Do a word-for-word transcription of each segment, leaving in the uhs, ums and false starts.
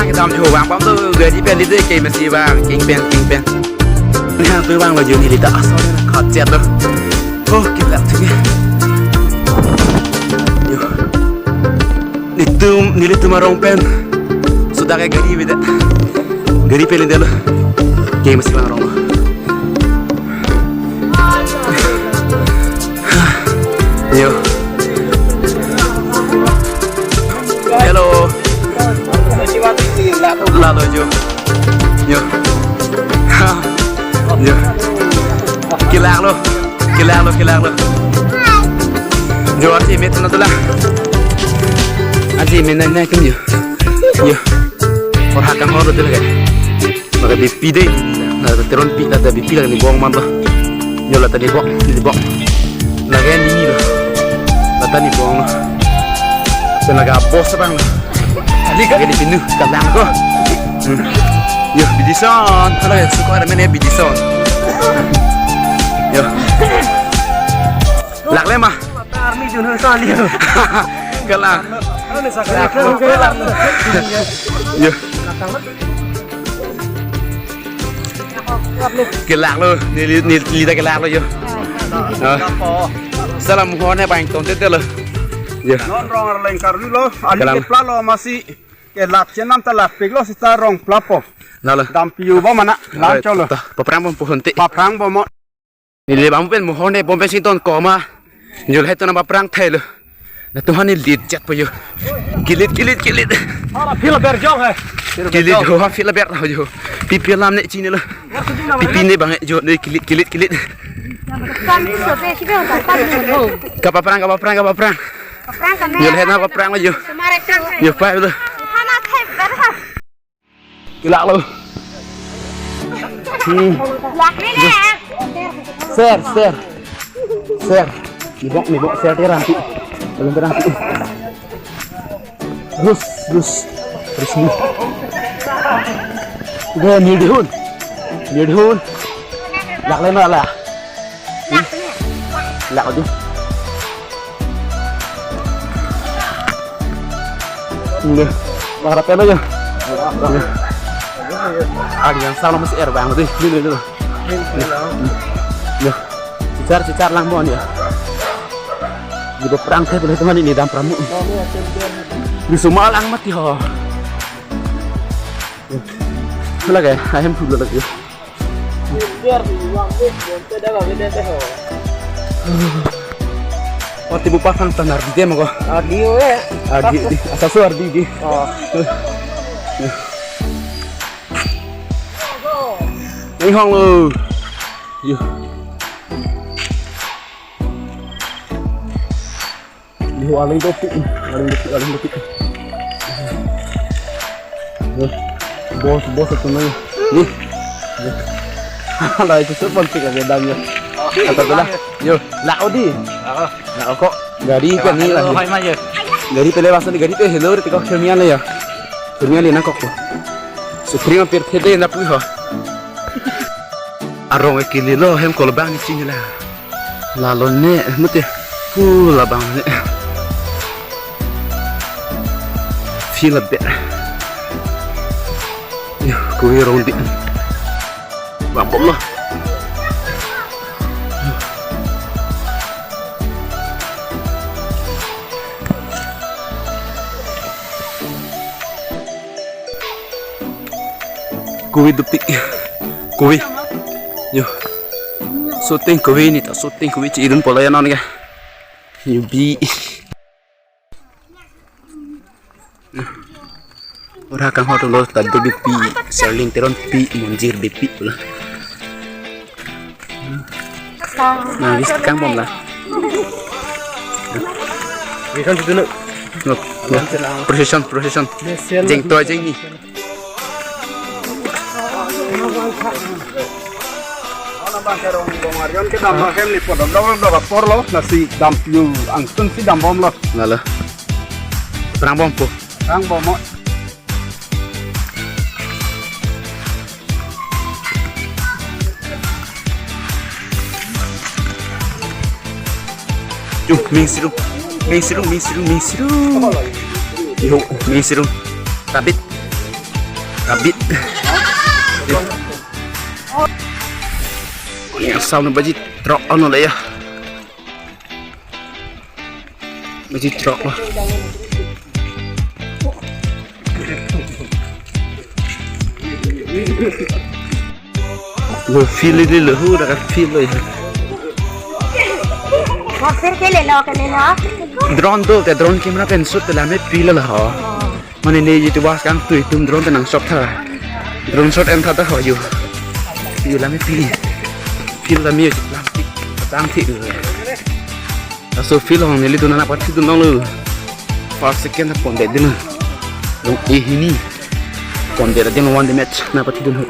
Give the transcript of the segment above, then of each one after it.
Kedam jo vang pam do, gari pen lide ke masi vang, king pen, king pen. Nelitum vanglo jo, neli ta asal khat chet lo. Oh, kelak thik. Yo. Nelitum, nelitum arong pen. Sudah ke gari beda. Gari pen lide lo. Ke masi vang arong lo. Yo. Hello. Lalo jo. Yo. Ha. Yo. Kelak lo. Kelak lo, kelak lo. Jo, arsi met na tula. Arsi met na na kum jo. Yo. Or hakang hor tula ke. Maka bipi dei. Na teronpi, na bipi lake ne bong man ba. Yo, lata ne bong, ne bong. Lake ne ni ba. Lata ne bong. Sen lake bos abang. Ali ka? Lake ne pinu, kalang ko. Hmm. Yo, bidison. Ala ya, suka ada mene bidison. Yo. Lak le ma. Army jun sa liu. Kalang. Ano sa kalang? Yo. Kelak lo, neli, neli, neli ta kelak lo jo. Ah. Salam ho ne bang ton tete lo. Jo. Non rong arleng karlu lo, ali Kalang. Kepla lo masi. Kelak chenam ta lak pik lo sita rong plapo. Lalo. Dam piu ba mana, lang cholo. Ta, paprang bom pohon te. Paprang bom mo. Neli bang pen mohon ne bom pen sing ton koma. Jul hai to na paprang thai lo. Na tuhan ni lit jat po jo. Kilit, kilit, kilit. Ara phila ber jong hai. Kilit ho ha phila ber ho jo. Pipi lam ne chini lo. Pipi ne bang jo ne kilit, kilit, kilit. Kami so pe si pe ta ta ho. Kapaprang, kapaprang, kapaprang. Paprang kami. Jul hai na paprang jo. Sumare kang. Jo pa lo. Hana thep ber ha. Kelak lo. Hmm. Lak ni le. Ser, ser. Ser. Ni bok, ni bok, ser dia ranti. Belum pernah. Terus, terus. Terus ni. Dia ni dihun. Ni dihun. Lak le na la. Lak aja. Nggih. Harap ya, ya. Nggih. Agi yang salah masih air bang tadi. Ini, ini, ini. Nggih. Cicar, cicar lang mo ya. Di perang saya boleh teman ini dam pramu. Di semua lang mati ho. Lagi, ayam dulu lagi. Mati bupa sang tanar di dia mako. Ardi o eh. Ardi di, asal su ardi di. Oh. Ni hong lo. Yo. Yo, aling topi, aling topi, aling topi. Yo, bos, bos itu nih. Nih. Yo. Lah itu tuh penting aja dan yo. Kata tuh lah. Yo, lah odi. Lah kok. Gari kan ni lah. Hai maju. Gari pele masuk di gari pe hello di kok cermian ya. Cermian ni nangkok. Supreme pirthe de na pu ho. Arong ekili lo hem kolbang ni chini la. Lalo ne, mute. Pu labang ne. Feel a bit. Yo, kuwi rong di. Bang bom lo. Kuwi dupik. Kuwi. Yo. Shooting kuwi ni ta shooting kuwi chi idun polo ya non ke. Yubi. Ora kang hoto lo ta dubi pi, Serling Teronpi, Monjir Bepi pula. Nah, bis kang bom lah. Ikan situ nak. Look, look. Procession, procession. Jeng to jeng ni. Kedam hem ni podam dong dong apor lo nasi dam piu angsun si dam bom lo. Lalo. Perang bom po. Perang bom mo. Yo, ming siru. Ming siru, ming siru, ming siru. Yo, ming siru. Tabit. Abit. Yang sound baji trok ano le ya. Baji trok lo. Lo feel ini lo, hu, dah kan feel lo ya. Maksud ke le lo ke le lo. Drone tu, te drone camera pen shoot te lame feel lo ho. Mane ne YouTube was kang tu itum drone te nang shot tha. Drone shot en tha ta ho yo. Yo lame feel. Feel lame yo plastic. Tang thi. Laso feel hong neli tu nana pati tu nong lo. First second ta pondet din. Long e hini. Pondet din one the match na pati dun.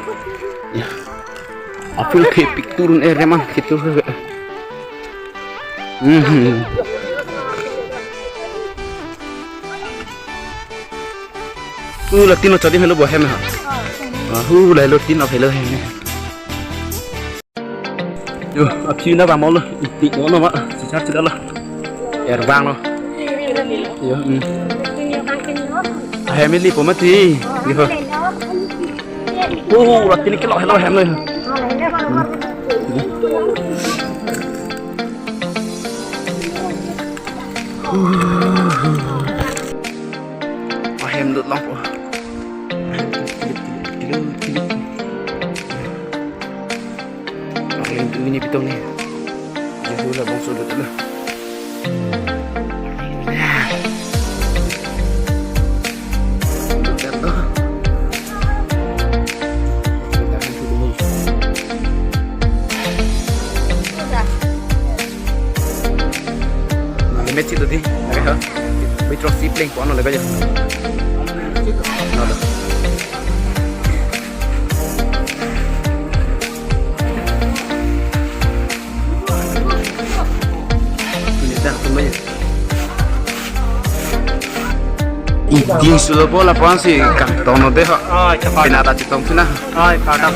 Ya. A feel ke picture un e reman kitu. Mhm. Hu, latin lo chodi helo bo hem ha. Ah, hu, lahelo tin lo helo hem. Yo, aphi na ba mol lo, iti lo ma, si char chida lo. Er bang lo. Yo, hmm. Ahem ili po mati. Yo. Oh, latin ke lo helo hem lo. Ahem lut long po. Ahem tu ini pitong ni. Dia tu lah bangso betul lah. Limit situ di, oke ha. Withdraw si pleng kono lega aja. Nada. Ini dah, tunggu aja. Ih, di sulo po lapuan si kang tono deh ho. Oh, cepat. Pinata citong sina. Oh, cepat.